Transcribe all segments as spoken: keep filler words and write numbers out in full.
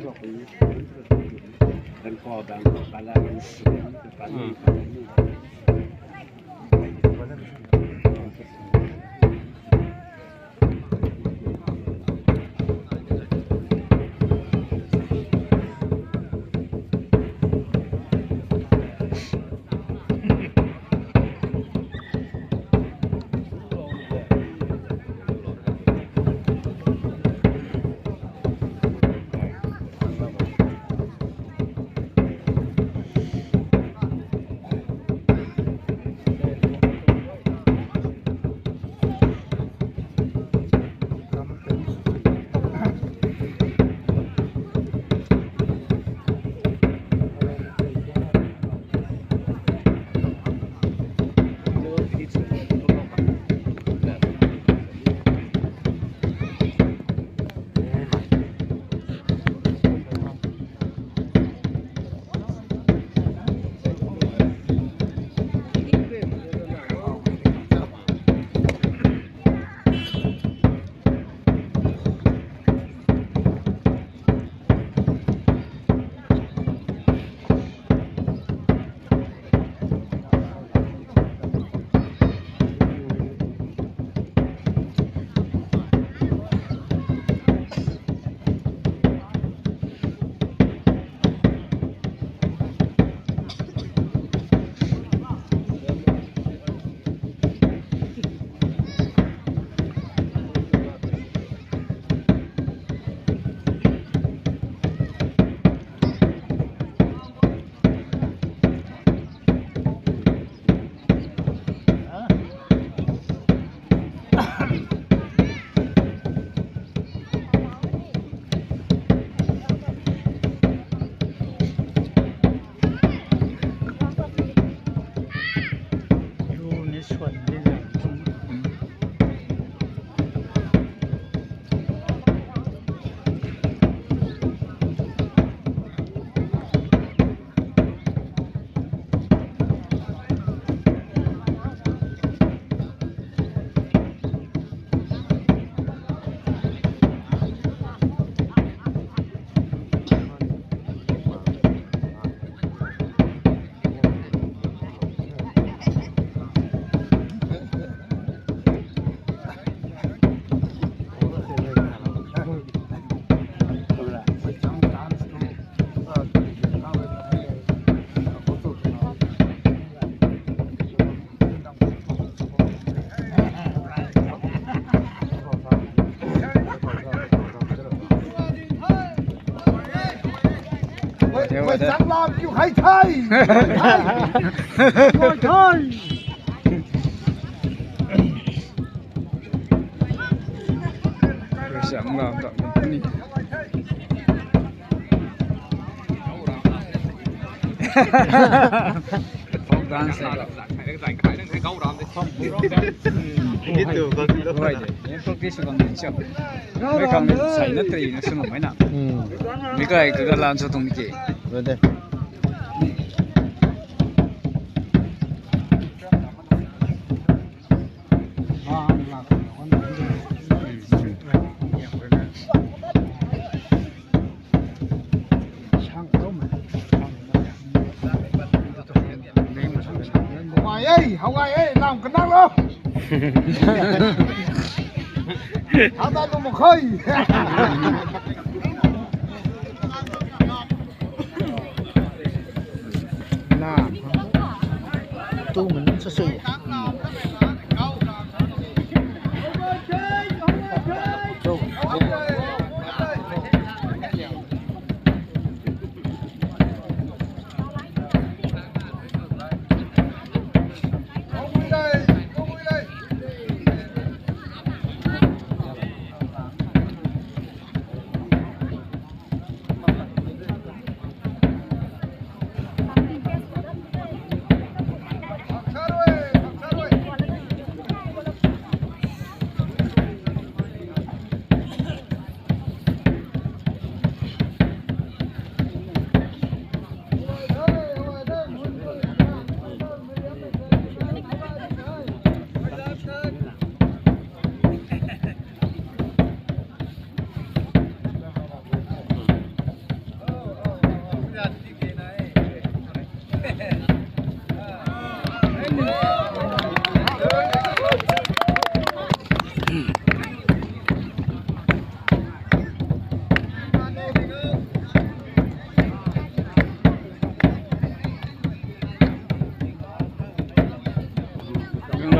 Wait, wait, wait. Chang lam kiu hai thai. Hai thai. Chang lam ta ni. Folk dance hai. Gitu, gitu. Hai de. Practice kan ni chap. Mei khang ni sai na tei na sw nuh mei na. Hmm. Mei kai tu da lan sw tuang ni ke. Right there. Hawai ei, hawai ei, lam kanak lo. Hata lo makhoi. Na. Tu min sa sui.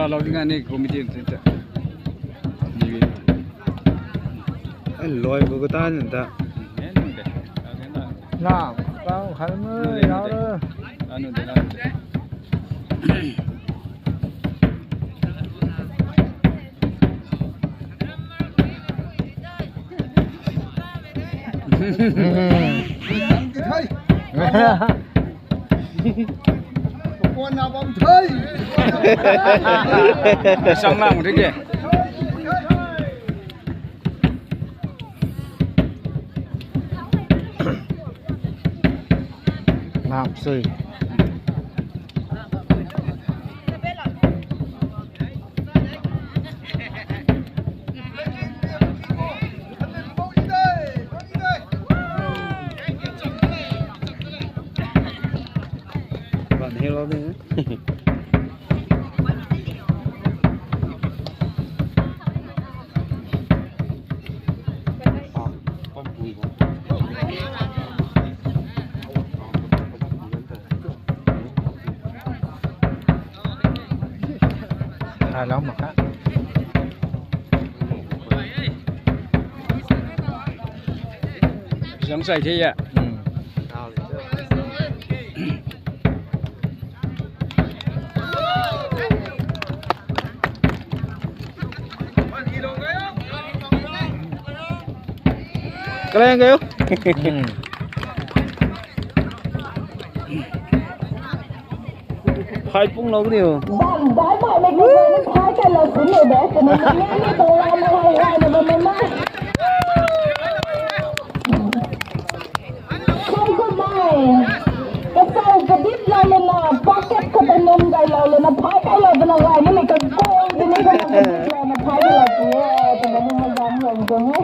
Lou ding a ni committee te. Ni bi. Ai, loi bu ko ta ni ta. Ni de. Na, tau khai mo, ni de, ni de. Anu de, anu de. Sang lang ri ke. Ngap sui. Bạn hello đi. Hello, mak kha. Zang sai the ya. Hmm. Kaliang kayo. Hmm. Phai pung lou ni o. Bam, bam, bam, bam, bam, phai kai lou sini de. Kena ni ni to la na hai hai na bam bam. Kum kum mai. Kasau kadip lou lana, pocket khou ta num kai lou lana, phai kai lou lana gay ni, ni kakoi di ni kana kadip lou lana, phai kai lou tu e, twna ni mazam lou tu e.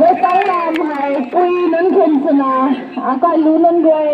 Gosang lam hei pui nunc khun swna, akai lu nunc rui.